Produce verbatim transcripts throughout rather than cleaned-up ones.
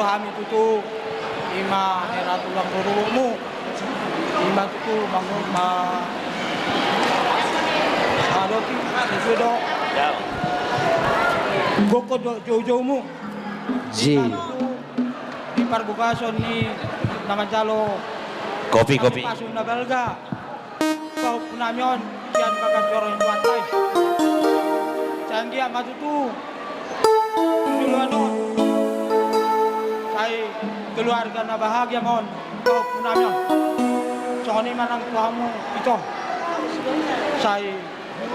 Hami tutu, ima hera tulang rorobotmu, ima tutu mangu-, ma-, mangadopi, sesuai do. Ya. Gokhon dohot joujoumu. Ji. Ima tutu, di pargogason ni na manjalo. Kopi, kopi. Pasu na balga. Pahompu nami on, sian bagas joro ni Tuhanta i. Sai anggiat ma tutu, tu joloan on. Sai keluarga na bahagia ma on, pahompu nami on. Songon i ma nang tu hamu ito. Sai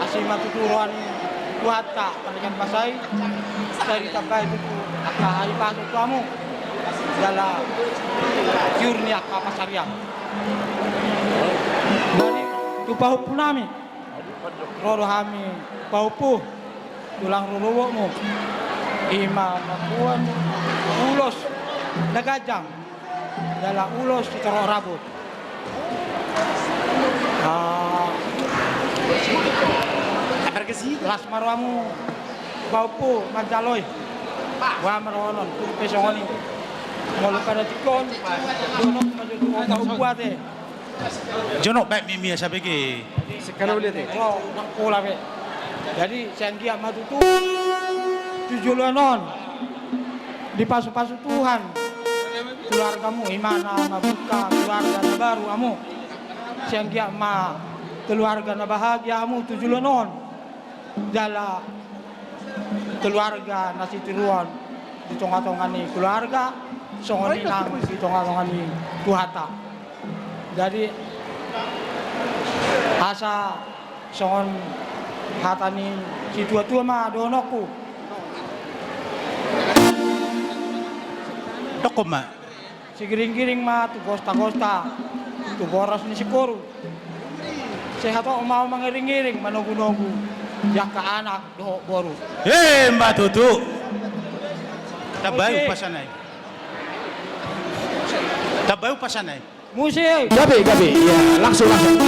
asi ma tutu roha ni Tuhanta, panikan basa i. Sai ditambai tutu angka hahipason tu hamu. Jala tiur ni angka pansarian. Jadi, tu pahompu nami, ro do hami pahompu, tulang rorobotmu, ima mamboan ulos na ganjang, jala ulos sitorop rabut. Ah, las ma rohamu, pahompu, manjalo i. Boha ma rohamu, tung pe songon i. Molo pada tingkos, dohononku ma jo tu ho pahompu ate. Jonok baen mimi asa bege. Sekarang udah deh. Ro, nang pola be. Jadi, sai anggiat ma tutu, tu joloan on, dipasupasu Tuhan keluargamu, ima na mambuka keluarga na baru hamu. Sai anggiat ma keluarga na bahagia hamu tu joloan on. Jala keluarga na sitiruon di tongatonga ni keluarga, songon i nang di tongatonga ni Tuhanta. Jadi, asa songon hata ni situatua ma dohononku. Dokkon ma. Sigiringgiring ma tu gostagosta, tu boras ni singkoru. Sai hatop ma ho mangiringiring, manogunogu di angka anak dohot boru. Emma tutu. Tambai umpasa nai. Tambai umpasa nai. Musik. Gabe, gabe. Iya, langsung, langsung.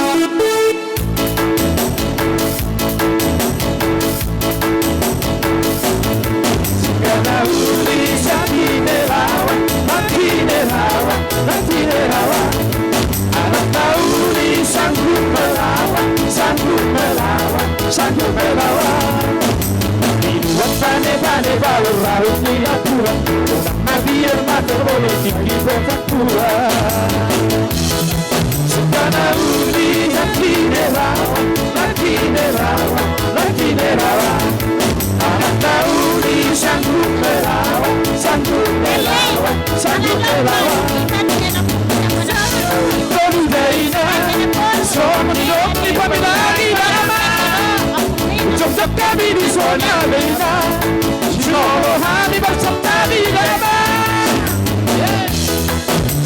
Singkana uli sanginelawan, manginelawan, manginelawan. Anak na uli sanggup melawan, sanggup melawan, sanggup melawan. Dibuat panebane baru rarut ni natura. Mabiar mate politik di kota tua. Singkana uli manginelawan, manginelawan, manginelawan. Anak na uli sanggup melawan, sanggup melawan, sanggup melawan. Tolu daina, songon i dok ni pamilani dama. Jongjong hami di son ni daina. Sinolo hami bangso ni dama.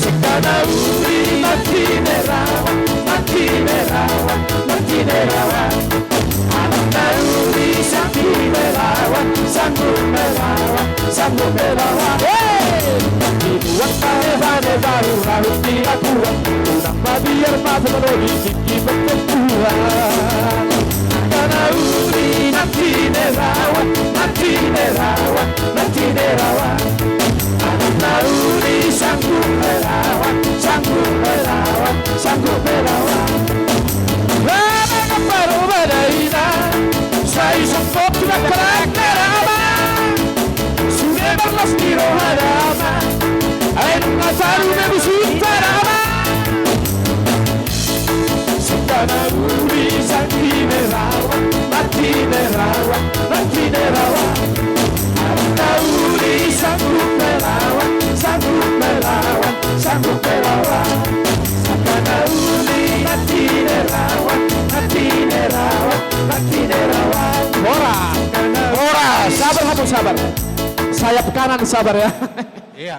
Singkana uli manginelawan, manginelawan, manginelawan. Anak na uli sanggup melawan, sanggup melawan, sanggup melawan. Dibuat panebane baru rarut ni natura. Unang mabiar mate politik di kota tua. Singkana uli manginelawan, manginelawan, manginelawan. Anak na uli sanggup melawan, sanggup melawan, sanggup melawan. Rama na paruba daina, sai songkop tu dakdanak na rama. Sude marlas ni roha rama, ai nunga taru be busunta rama. Singkana uli manginelawan, manginelawan, manginelawan. Anak na uli sanggup melawan, sanggup melawan, sanggup melawan. Singkana uli manginelawan, manginelawan, manginelawan. Horas. Horas. Sabar, hamu sabar. Sayap kanan sabar ya. Iya.